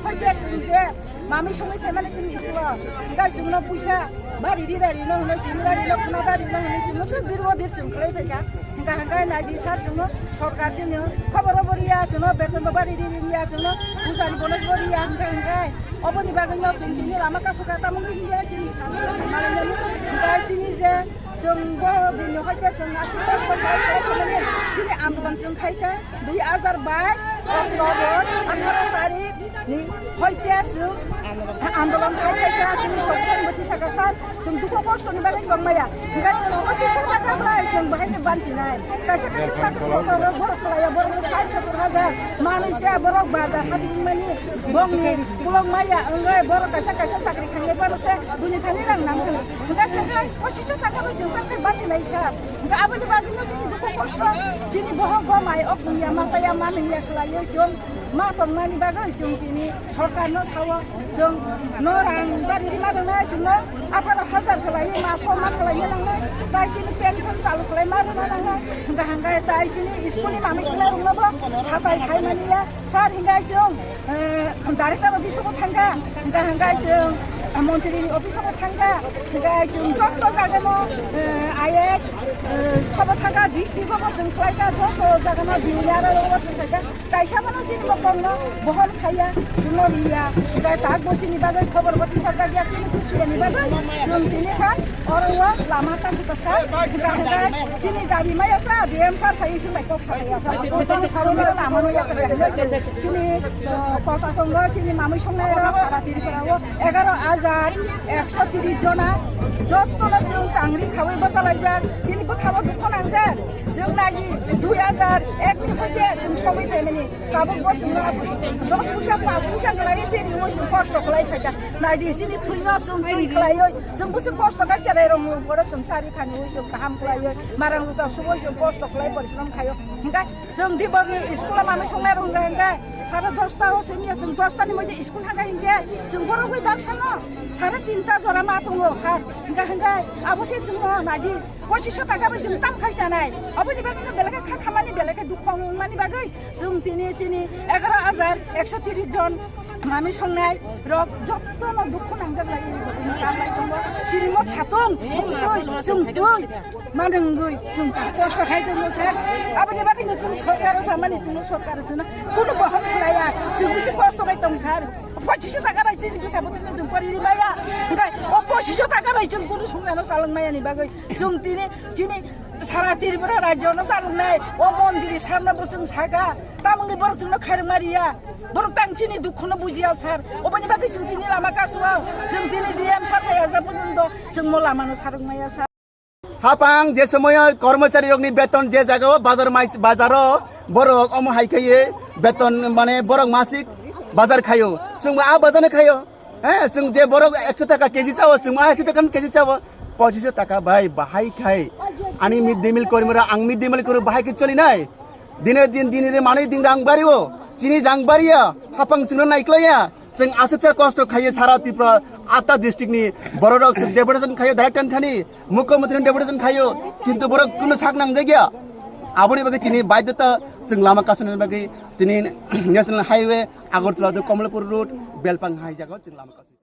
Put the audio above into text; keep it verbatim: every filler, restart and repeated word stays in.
Hoite chwng je mami songwi phaimani chwngni school-o, hwnkhe chwngno puisa bari ri da rino hwnwi, tini da rino, khuna da rino hwnwi chwngno se dirbo dir chwng khlai phaikha. Hwnkha hwnkhe naidi sir, chwngno sorkar chini khobor bo riya, chwngno beton bo bari ri riya, chwngno pujani bonus bo riya, hwnkha hwnkhe oboni bagwino chwng tini lama kasukha, tamoni hwnkhe chini sir, hwnkha chini je chwng bo bini hoite chwng aswk kosto khlai khlai chini andolon chwng khaikha. Dui hajar bais October atharo tarik ni hoite chwng andolon khai khai kha, chini sorkar bwtwi saka sir, chwng dukhu kosto ni bagwi tong maya. Hwnkhe chwng pochis taka bai chwng bahai ni banchi nai. Kaisa kaisa chakri kotor rok borok khlai ya, borok sai sottor hajar manwi se borok bazar hati mani bong ni kulok maya, wngwi borok kaisa kaisa chakri khainai borok se duni thani rang nang thani. Hwnkhe chwng pochis taka bai chwng banchi nai sir. Hwnkhe aboni bagwi no chini dukhu kosto, chini bohok bo mai o pungya masa ya manwi ya khlai ya chwng. Ma tongmani bagwi chwng tini sorkarno sao, chwng no rang gari rima rwnai, chwngno atharo hajar khlaiwi ma soma khlaina nangnai, tai chini pension chalu khlaima rwna nangnai, hwnkha hwnkhe tai chini school ni mami songnairokno bo satai khaimani ya, sir, hwnkhe chwng, eh, director office o bo thangkha, hwnkha hwnkhe chwng, eh, montri ni office o bo thangkha, hwnkhe chwng joto jagano, eh, I A S, eh, sabo thangkha, district o bo chwng khlaikha, joto jagano D L R o bo chwng khlaikha. Kaisa bono chini bo kongno bohon khaiya, chwngno riya. Hwnkhe tak bo chini bagwi khobor bo tisajak ya, tini kuchiyani bagwi chwng tini kha oro o lama kasu kasa. Hwnkhe hwnkhe chini dabi maya sa D M sir phai chwng bai kok sa ya sa. Chini, uh, kok tongo chini mamwi songnai rok sara Tripura o egaro hajar ekso tris jona jotto no chwng changri khawi bwsalaijak. Chini bwkha bo dukho nangjak. Chwng nagi dui hajar ek ni hoite chwng sogwi phaimani. Tabuk bo chwngno dos puisa, panch puisa khlaiwi se riwi chwng kosto khlai phaikha. Naidi chini thwino chwng twi khlaiwi. Chwng bwswk kosto kha cherai rok mung pore chwng sari khani wi chwng kaham khlaiwi. Marang luta subo chwng kosto khlai porishrom khaio. Hingkha chwng di borni school o mamwi songnai rok hingkha hingkha. Sare dosta o senior chwng dosta ni moide school hangkha hingkhe chwng borok bai baksa no sare tinta jora ma tongo sir. Hingkha hingkha abo se chwngno naidi. Pochis taka bai chwng tam khai chanai. Aboni bagwi no belai khe kha khamani, belai khe dukhu wngmani bagwi chwng tini chini egaro hajar ekso tris jon mami songnai rok jotto no dukhu nangjak lai. Chini kam lai tongo. Chini mo satong, twi, chwng twi, manungwi chwng ta kosto khai tongo sir. Aboni bagwi no chwng sorkar o samani, chwng sorkar o sano kunu bohok khlaiya. Chwng bisi kosto khai tong sir. Pochis taka bai chini bwsa bwtwi no chwng pori ri maya. Hingkhe o pochis taka bai chwng kunu songnano chalwng maya ni bagwi. Chwng tini, chini sara Tripura rajyo no chalwngnai o mondri sarno bo chwng saka, tamoni borok chwngno khairokma riya, borok tang chini dukhu no bujiya sir, oboni bagwi chwng tini lama kasuo, chwng tini D M sir phai aja porjonto chwng mo lama no sarwk maya sir. Hapang je somoyo kormochari rokni beton je jagao bazar mai, bazaro borok omo hai khe beton mane borok masik bazar khaio, chwngbo a bazar no khaio. He, chwng je borok ekso taka K G chao, chwng ma ekso taka K G chao, pochis taka bai bahai khai. Ani mid day meal kormora, ang mid day meal koro bahai khe choli nai. Dine din, dine din manwi din rang bario, chini rang baria, hapang chwngno naiklaiya. Chwng aswksa kosto khaiye sara Tripura atta district ni borok rok chwng deputation khaiyo direct thani, mukhyamantri ni deputation khaiyo, kintu borok kuno sak nang jagya. Aboni bagwi tini baidhota chwng lama kasuni bagwi tini National Highway Agartala to Kamalapur Road, Belpang hai jaga chwng lama kasuni.